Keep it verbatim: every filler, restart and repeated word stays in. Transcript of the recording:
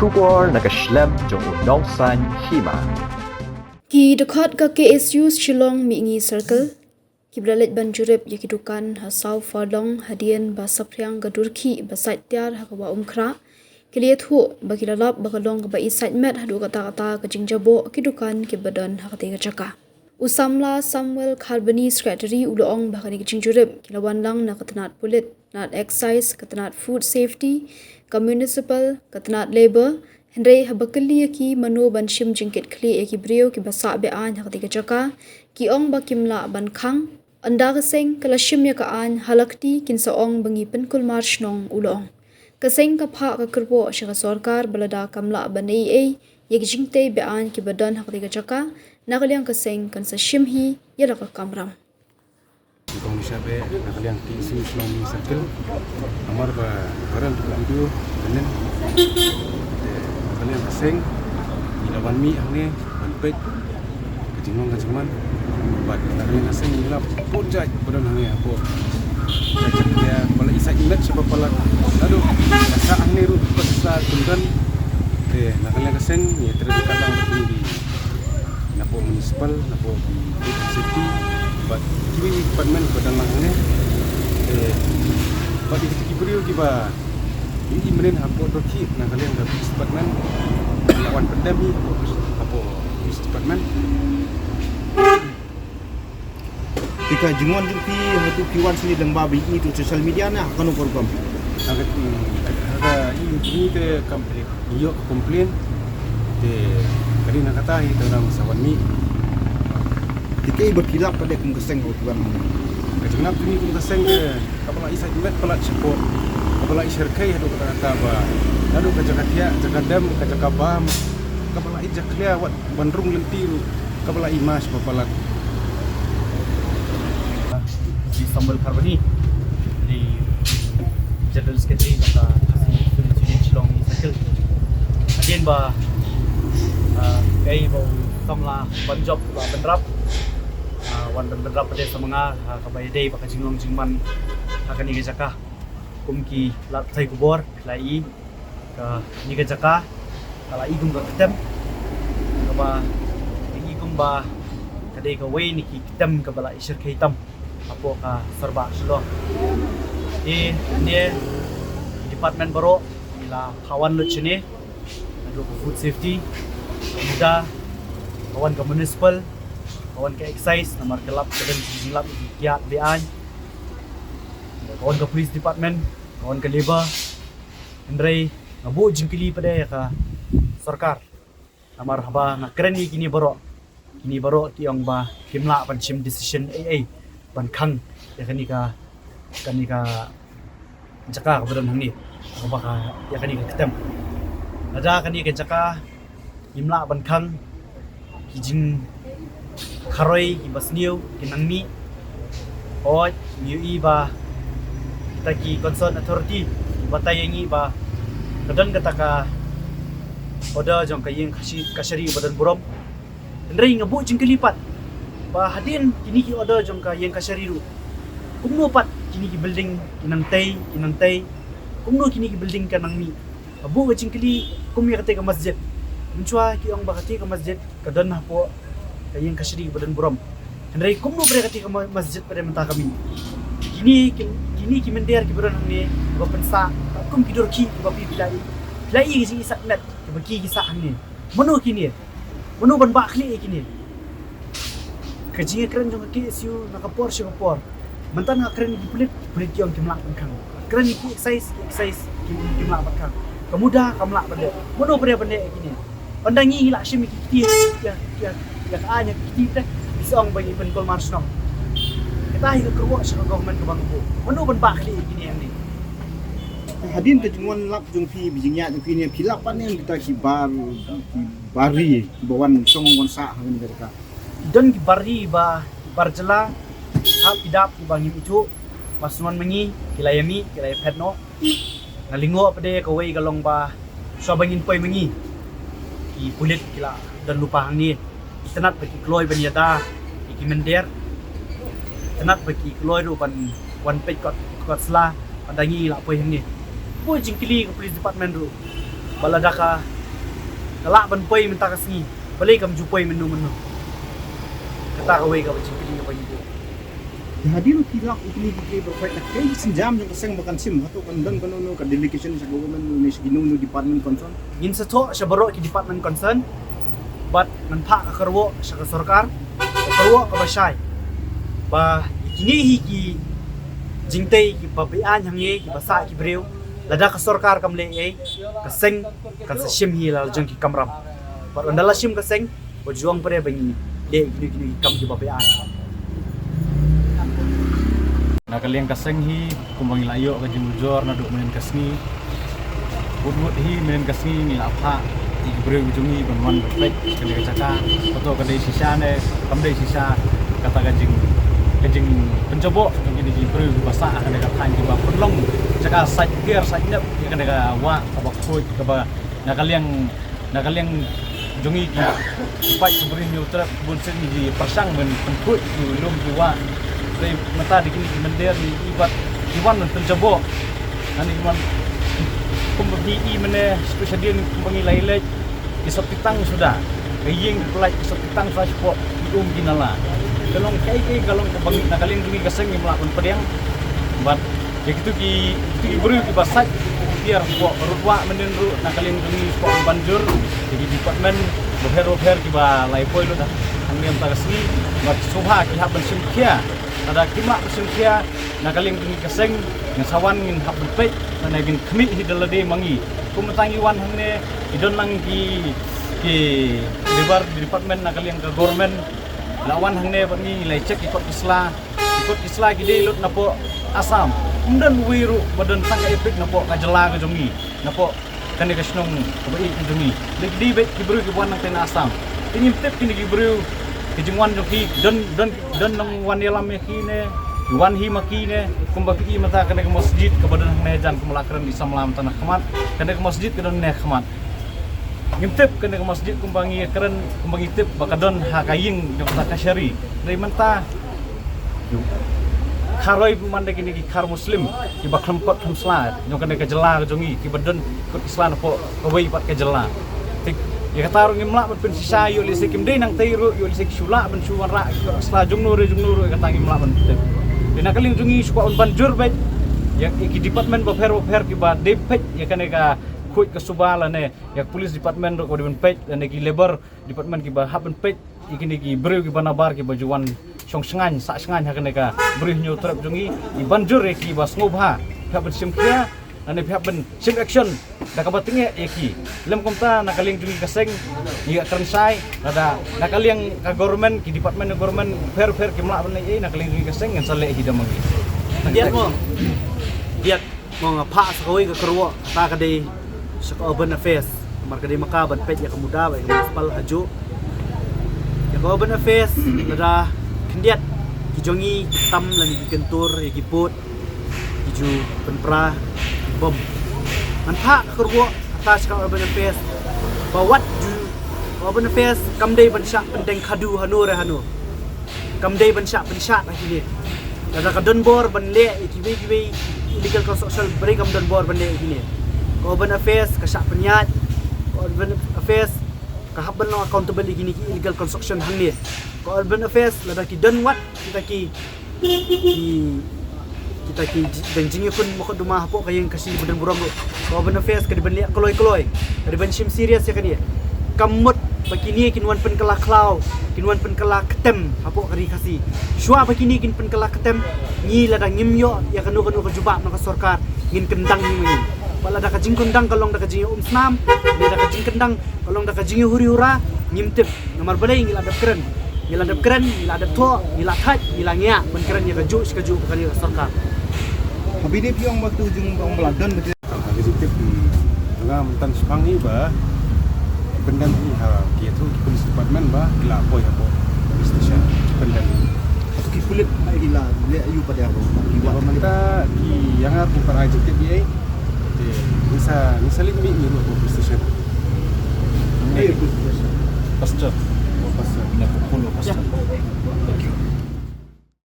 Khubor na ka shlem jong u nongsan hima. Ki dkhot ka K S U Shillong Mihngi Circle kiba la leit ban jurip ïa ki dukan ha saw furlong hadien ba saphriang ka dur khih ba sait tiar ha ka Wah Umkhrah, ki la ïathuh ba ki la lap ba ka long kaba i sait met haduh katta katta ka jingjaboh ki dukan kiba don ha katei ka jaka. U samla Samuel Kharbani, Secretary, u la ong ba kane ka jingjurip ki la wan lang na ka tnat pulit, tnat excise, ka tnat food safety, ka municipal, ka tnat labour, hynrei haba kylli ïa ki mano ban shim jingkitkhlieh ïa ki briew kiba sah be-aiñ ha katei ka jaka, ki ong ba kim lah ban khang. Ynda ka seng ka la shim ïa ka aiñ, ha la kti kin sa ong ba ngi pynkulmar shnong, u la ong. Ka seng ka phah ka kyrwoh sha ka sorkar ba lada kam lah ban ei ei ïa ki jingtei be-aiñ kiba don ha katei ka jaka, na ka liang ka seng kan sa shim hi ïa la ka kamram. Kong Nisha Bey, na ka liang T S U Shillong Mihngi Circle. Namar ba viral ka video mynnin. Te na ka liang ka seng ngi la wan mih hangne ban peit ka jinglong ka jingman. Bad na ka liang ka seng ngi la pynjah ba don hangne hapoh ka jaka ba la i sait met sha ba palat. Naduh ka sah hangne ruh ba ka sah kyndon. Te na ka liang ka seng ngi trei ka tang ba ngi napoh municipal, napoh ki food safety, bad kiwei ki department ba dang lang hangne. Eh, bad ïa ki briew kiba ïohi mynnin hapoh dur khih, na ka liang ka police department, la wan pyndem hi hapoh, hapoh police department. Te ka jingwan jong phi, hato phi wan shane lyngba ba ïohi ha social media ne ha kano ka rukom? Ha ka, ha ka ïohi te kam phi ïoh ka complain. Te ka dei na kata hi te dang sa wan mih. Te kaei ba phi lap pat de kum ka seng hato phi wan? Ka jinglap jong ngi kum ka seng te kaba la i sait met palat shapoh, kaba la i shyrkhei haduh katta katta ba, haduh ka jaka thiah, jaka dem, ka jaka bam, kaba la i jakhlia wat ban rung lynti ruh kaba la i mash ba palat. Ki Samuel Kharbani, ki General Secretary jong ka Khasi Students' Union Shillong Mihngi Circle. Hadien ba, ah, kaei ba u samla Panjop u la bynrap, ah, wan bynrap pat de sa ma nga, ah, kaba ïadei bad ka jinglong jingman ha kane ka jaka. Kum ki lad pathai khubor phi la i, kane ka jaka ka la i kum ka ktem, kaba ka i kum ba ka dei kawei na ki ktem kaba la i shyrkhei tam hapoh ka Sorbah Shillong. Te ne department baroh ngi la phah wan lut shane, naduh ka food safety, ka MUDA, ka wan ka municipal, ka wan ka excise, namar ka lap ka don jinglap ki kiad be-aiñ, ka wan ka police department, ka wan ka labour. Hynrei nga buh jingkylli pat de ïa ka sorkar. Namar haba nga kren ïa kine baroh, kine baroh ki ong ba kim lah ban shim decision ei ei ban khang ïa kane ka, kane ka jaka kaba don hangne, kaba ka, ïa kane ka ktem. Lada kane ka jaka ngim lah ban khang ki jingkharoi kiba sniew, ki nang mih. Hooid, ngi ïohi ba kita ki concerned authority ki batai ïa ngi ba ka don kata ka order jong ka ïing kashi-, kashari ba don burom. Hynrei nga buh jingkylli pat ba hadien kine ki order jong ka ïing kashari ruh, kumno pat kine ki building ki nang tei, ki nang tei? Kumno kine ki building ka nang mih? Nga buh ka jingkylli kum ïa katei ka masjid. Mynshuwa ki ong ba katei ka masjid ka don hapoh ka ïing kashari ba don burom. Hynrei kumno pat de katei ka ma-, masjid pat de mynta ka mih? Kine ki, kine ki mynder kiba don hangne kiba pynsah kum ki dur khih kiba phi phi la i, phi la i ka jingïaseng sah met kiba ki ki sah hangne. Mano kine? Mano ban bah khlieh ïa kine? Ka jingkren jong ka K S U na ka por sha ka por. Mynta nga kren ki pulit, ki pulit ki ong kim lah ban khang. Kren ki excise, ki excise kim, kim lah ban khang. Ka MUDA kam lah ban leh. Mano pat de ban leh ïa kine? Ynda ngi ngi la shim ïa ki kti, ïa, ïa, ïa ka aiñ ïa ki kti pat de, ngi sa ong ba ngi pynkulmar shnong. Kata hi ka kyrwoh sha ka government kaba nga buh. Mano ban bah khlieh ïa kine hangne? Hadien ka jingwan lap jong phi, ba jingïaid jong phi ne, phi lap pat ne kita ki bar, ki bar ri ba wan shong wan sah ha kane ka jaka? Don ki bar ri ba, ki bar jylla, hap ki dap kiba ngim ithuh, ba sngewbha ma ngi ki la ïa mih, ki la ïa phet noh. Nga lyngngoh pat de kawei ka long ba shuwa ba ngin poi ma ngi, ki pulit ki la don lypa hangne. Itynnad ba ki kloi ban ïada ïa ki mynder. Itynnad ba ki kloi ruh ban wan peit kot, kot sla, ynda ngi la poi hangne. Buh jingkylli ka police department ruh. Ba lada ka, ka lah ban poi mynta ka sngi, balei kam ju poi mynno mynno? Kata kawei kaba jingkylli kaba ngi buh. Ïa hadien ki lok ïa kine ki ki ba poi, kaei ka sienjam jong ka seng ba kan shim, hato kan don kano kano ka delegation sha government ne sha kino kino department concern? Ngin sa thoh sha baroh ki department concern bad ngan phah ka kyrwoh sha ka sorkar, ka kyrwoh kaba shai ba kine hi ki jingtei kiba beaiñ hangne, kiba sah ki briew, lada ka sorkar kam leh ei, ka seng kan sa shim hi la jong ki kamram. Bad ynda la shim ka seng, wat ju ong pat ba ngi leh kino kino ki kam kiba beaiñ. Na ka liang ka seng hi, kumba ngi la ïoh ka jingujor naduh mynnin ka sngi, wut wut hi mynnin ka sngi ngi la phah ïa ki briew jong ngi ban wan ban peit kane ka jaka. Hato ka dei shisha ne kam dei shisha, kata ka jing, ka jingpynjaboh jong kine ki briew kiba sah ha kane ka thaiñ, kiba pynlong jaka sait ker sait nep ïa kane ka wah kaba khuid, kaba na ka liang, na ka liang jong ngi ki paid ki briew Hynñiewtrep, bun sien ngi pyrshang ban pynkhuid ki lum ki wah. Te mynta da kine ki mynder ngi i bad ki wan ban pynjaboh. Ngi wan kumba ngi i mynne, sha dien kumba ngi la ïaleit, ki sop ki tang suda. Ka ïing ka lait, ki sop ki tang suda shapoh ki um ki nala. Ka long kaei kaei ka long kaba ngi na ka liang jong ngi ka seng ngim lah ban pdiang. Bad ïa kitu ki, kitu ki briew kiba sait, kiba tiar shapoh ka rud wah mynnin ruh na ka liang jong ngi shapoh Umbanjur, ïa ki department bapher bapher kiba la ïa poi lut hangne mynta ka sngi. Bad sngewbha ki hap ban shim khia. Lada kim lah ban shim khia na ka liang jong ngi ka seng, ngin sa wan ngin hap ban peit, lane ngin khmih hi da lade ma ngi. Kum mynta ngi wan hangne, ki don lang ki, ki labour department na ka liang ka government la wan hangne bad ngi, la check ki kot ki sla. Ki kot ki sla ki dei lut napoh Assam. Ym don uwei ruh ba don tang ka EPIC napoh ka jylla ka jong ngi, napoh kane ka shnong kaba ïeit ka jong ngi. Dei ki dei beit ki briew kiba wan nangtei na Assam. Te ngim tip kine ki briew, ki jingwan jong ki don, don, don nang wan ïalam ïa ki ne, ki wan hi ma ki ne, kumba phi i mynta kane ka masjid kaba don hangne jan, kumba la kren i samla mynta na khmat. Kane ka masjid ka don hangne khmat. Ngim tip kane ka masjid kumba ngi kren, kumba ngi tip ba ka don ha ka ïing jong kata ka shari. Dei mynta Khar roi bun man da kine ki khar Muslim kiba khlem kot khlem sla jong kane ka jylla ka jong ngi, kiba don kot ki sla napoh kawei pat ka jylla. Te ïa kata ruh ngim lah ban pynshisha, ïoh lehse kim dei nangtei ruh, ïoh lehse ki shu lah ban shu wanrah ki kot ki sla jongno re jongno ruh, ïa kata ngim lah ban tip. Te na ka liang jong ngi shu kwah ban ban jur beit ïa, ïa ki department bapher bapher kiba dei peit ïa kane ka khuid ka suba, lane ïa ka police department ruh kaba dei ban peit, lane ki labour department kiba hap ban peit ïa kine ki briew kiba nabar kiba ju wan shong shngaiñ sah shngaiñ ha kane ka Bri Hynñiewtrep jong ngi. Ngi ban jur ïa ki ba sngewbha, phi hap ban shim khia, lane phi hap ban shim action da kaba tyngeh ïa ki. Lym kumta na ka liang jong ngi ka seng ngi ïa kren shai, lada na ka liang ka government, ki department ka government pher pher kim lah ban leh ei, na ka liang jong ngi ka seng ngin sa leh hi da ma ngi. Biang mo. Biang. Mo, nga phah sa kawei ka kyrwoh, kata ka dei sha ka Urban Affairs. Namar ka dei ma ka ban peit ïa ka muda bad ïa ka municipal ha juh. Ïa ka Urban Affairs, lada khyndiat ki jong ngi ki tam lane ki kyntur ïa ki pud, ki ju pynpra bom. Ngan phah ka kyrwoh kata sha ka Urban Affairs ba wat ju, ka Urban Affairs kam dei ban shah pyndeng khadu hano re hano. Kam dei ban shah pynshad ha kine. Lada ka don bor ban leh ïa kiwei kiwei illegal construction, balei kam don bor ban leh ïa kine? Ka Urban Affairs ka shah pynïaid, ka Urban Affairs ka hap ban long accountable ïa kine ki illegal construction hangne. Ka Urban Affairs lada ki don wat kita ki, ki kita ki dang jingïakhun mukotduma hapoh ka ïing Khasi ba don burom ruh, ka Urban Affairs ka dei ban leh kloi kloi, ka dei ban shim serious ïa kane. Kam mut ba kine kin wan pynkylla khlaw, kin wan pynkylla ktem hapoh ka ri Khasi. Shuwa ba kine kin pynkylla ktem, ngi lada ngim ïoh ïa kano kano ka jubab na ka sorkar, ngin kyndang hi ma ngi. Ba lada ka jingkyndang ka long da ka jingïaumsnam, lada ka jingkyndang ka long da ka jingïahuri hura, ngim tip. Namar balei ngi la dep kren, ngi la dep kren, ngi la dep thoh, ngi la thait, ngi la ngiah ban kren ïa kajuh shi kajuh ba kane ka sorkar. Habine phi ong ba tu jingong ba la don ba. Ha ka jingtip, nga mynta shaphang hi ba pyndem hi ha ki, ïathuh ki police department ba ki la poi hapoh police station pyndem hi. Ki pulit ba ki la leh aïu pat ïa ba, ki ba mynta ki ïa nga kum para jingtip ïa. Te ngi sa, ngi sa leit mih ngi ruh police station. Pastor. Oh, pastor. Ina pukul pastor.